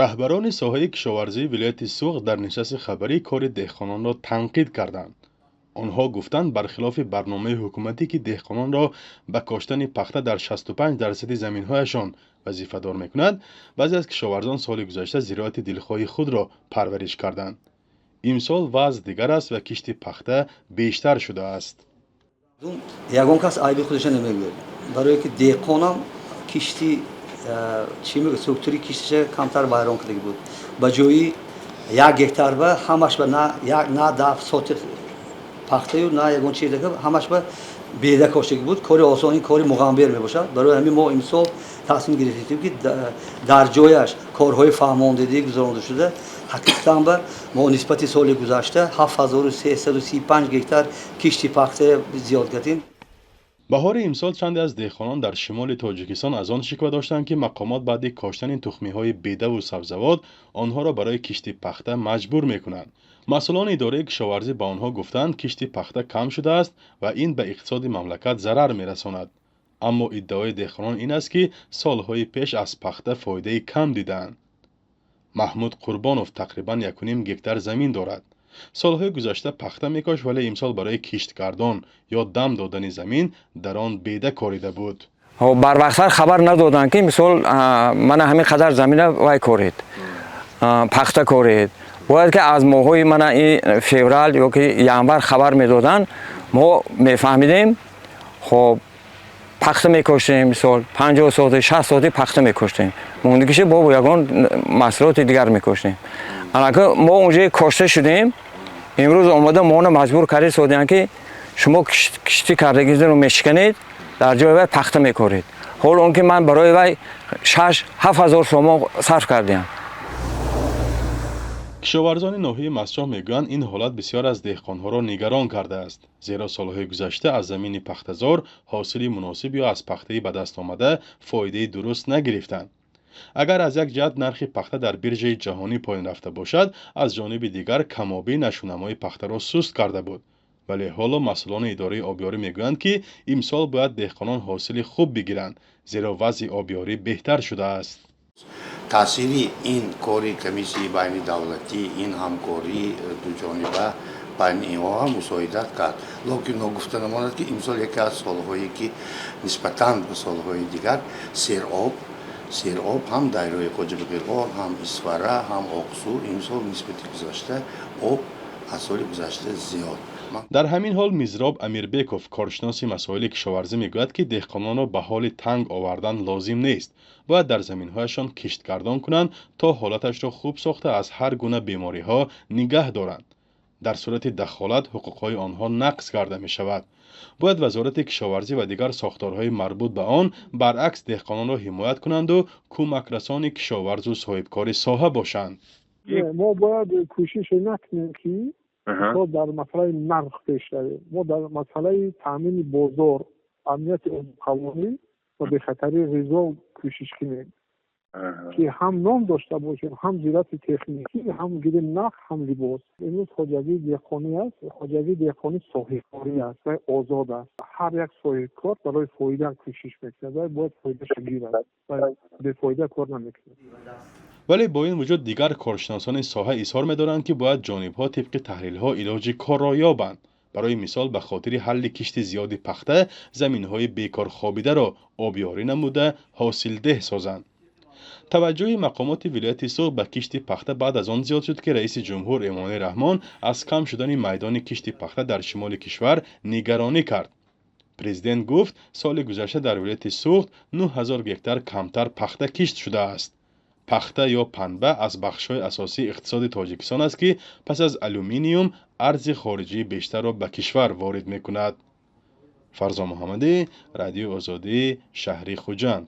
Раҳбарони соҳаи кишоварзии вилояти Суғд дар нишасти хабарӣ кори деҳқононро танқид карданд. Онҳо гуфтанд, бархилофи барномаи ҳукуматӣ, ки деҳқононро ба коштани пахта дар 65 дарсади заминҳояшон вазифадор мекунад, баъзе аз кишоварзон соли гузашта зироати дилхоҳи худро парвариш карданд. Имсол вазъ дигар аст ва кишти пахта бештар шудааст. Ягон кас айби худашо намегӯяд, барое ки деҳқонам кишти чӣ мегӯяд, структураи киштиша камтар вайрон кардаги буд. Ба ҷои 1 гектар ба ҳамаш ба на 10 сотих пахтаю, на ягон чиз, ҳамаш ба беда коштаги буд. Кори осон, ин кори муғамбер мебошад. Барои ҳамин мо имсол тасмим гирифтем, ки дар ҷояш корҳои фаҳмондадӣ гузаронда шуда, ҳақиқатан ба мо нисбати соли гузашта 7335 гектар кишти пахта зиёд кардем. Баҳори имсол чанде аз деҳқонон дар шимоли Тоҷикистон аз он шиква доштанд, ки мақомот баъди коштани тухмиҳои бедаву сабзавот онҳоро барои кишти пахта маҷбур мекунанд. Масъулони идораи кишоварзӣ ба онҳо гуфтанд, кишти пахта кам шудааст ва ин ба иқтисоди мамлакат зарар мерасонад. Аммо иддаои деҳқонон ин аст, ки солҳои пеш аз пахта фоидаи кам дидаанд. Маҳмуд Қурбонов тақрибан 1,5 гектар замин дорад. Солҳои гузашта пахта мекошт, вале имсол барои киштгардон ё дам додани замин дар он беда корида буд. Барвақттар хабар надоданд, ки мисол мана ҳамин қадар замина вай коред, пахта коред. Бояд ки аз моҳҳои мана и феврал ё ки январ хабар медоданд, мо мефаҳмидем. Хоб, пахта мекоштем, мисол 50 сотӣ, 60 сотӣ пахта мекоштем, мондагиша бо ягон маҳсулоти дигар мекоштем. Анака мо унҷа кошта шудем, имрӯз омода моно маҷбур карда содиянд, ки шумо киштӣ кардагиро мешиканед, дар ҷои вай пахта мекоред. Ҳол он ки ман барои вай 6-7 ҳазор сомон сарф кардиам. Кишоварзони ноҳияи Мастчоҳ мегӯянд, ин ҳолат бисёр аз деҳқонҳоро нигарон кардааст, зеро солҳои гузашта аз замини пахтазор ҳосили муносиб ё аз пахтаи ба даст омада фоидаи дуруст нагирифтанд. Агар аз як ҷиҳат нархи пахта дар биржаи ҷаҳонӣ поён рафта бошад, аз ҷониби дигар камобӣ нашӯнамои пахтаро суст карда буд. Вале ҳоло масъулони идораи обёрӣ мегӯянд, ки имсол бояд деҳқонон ҳосили хуб бигиранд, зеро вазъи обёрӣ беҳтар шудааст. Таъсири ин кори комиссияи байнидавлатӣ, ин ҳамкории дуҷониба байни инҳо ҳам мусоидат кард. Лекин ногуфта намонад, ки имсол яке аз солҳое, ки нисбатан ба солҳои дигар сероб, ҳам дарёи Хоҷабақирғор, ҳам Исфара, ҳам Оқсу, имсол нисбати гузашта об аз соли гузашта зиёд. Дар ҳамин ҳол Мизроб Амирбеков, коршиноси масоили кишоварзӣ, мегӯяд, ки деҳқононро ба ҳоли танг овардан лозим нест. Бояд дар заминҳояшон киштгардон кунанд, то ҳолаташро хуб сохта, аз ҳар гуна бемориҳо нигаҳ доранд. Дар сурати дахолат ҳуқуқҳои онҳо нақз карда мешавад. Бояд Вазорати кишоварзӣ ва дигар сохторҳои марбут ба он баръакс деҳқононро ҳимоят кунанду кӯмакрасони кишоварзу соҳибкори соҳа бошанд. Мо бояд кӯшише накунем, ки то дар масъалаи нарх пеш равем. Мо дар масъалаи таъмини бозор, амнияти озуқаворӣ ва бехатарии ғизо кӯшиш кунем, ки ҳам ном дошта бошем, ҳам зирати техникӣ, ҳам гирем нарх, ҳам либос. Имрӯз хоҷагии деҳқонӣ аст. Хоҷагии деҳқонӣ соҳибкорӣ аст ва озод аст. Ҳар як соҳибкор барои фоида кӯшиш мекунад ва бояд фоидаша гирад ва бефоида кор намекунад. Вале бо ин вуҷуд дигар коршиносони соҳа изҳор медоранд, ки бояд ҷонибҳо тибқи таҳлилҳо илоҷи корро ёбанд. Барои мисол, ба хотири ҳалли кишти зиёди пахта заминҳои бекорхобидаро обёрӣ намуда, ҳосилдеҳ созанд. Таваҷҷӯҳи мақомоти вилояти Суғд ба кишти пахта баъд аз он зиёд шуд, ки раиси ҷумҳур Эмомалӣ Раҳмон аз кам шудани майдони кишти пахта дар шимоли кишвар нигаронӣ кард. Президент гуфт, соли гузашта дар вилояти Суғд 9000 гектар камтар пахта кишт шудааст. Пахта ё панба аз бахшҳои асосии иқтисоди Тоҷикистон аст, ки пас аз алюминиум арзи хориҷии бештарро ба кишвар ворид мекунад. Фарзон Муҳаммадӣ, Радиои Озодӣ, шаҳри Хуҷанд.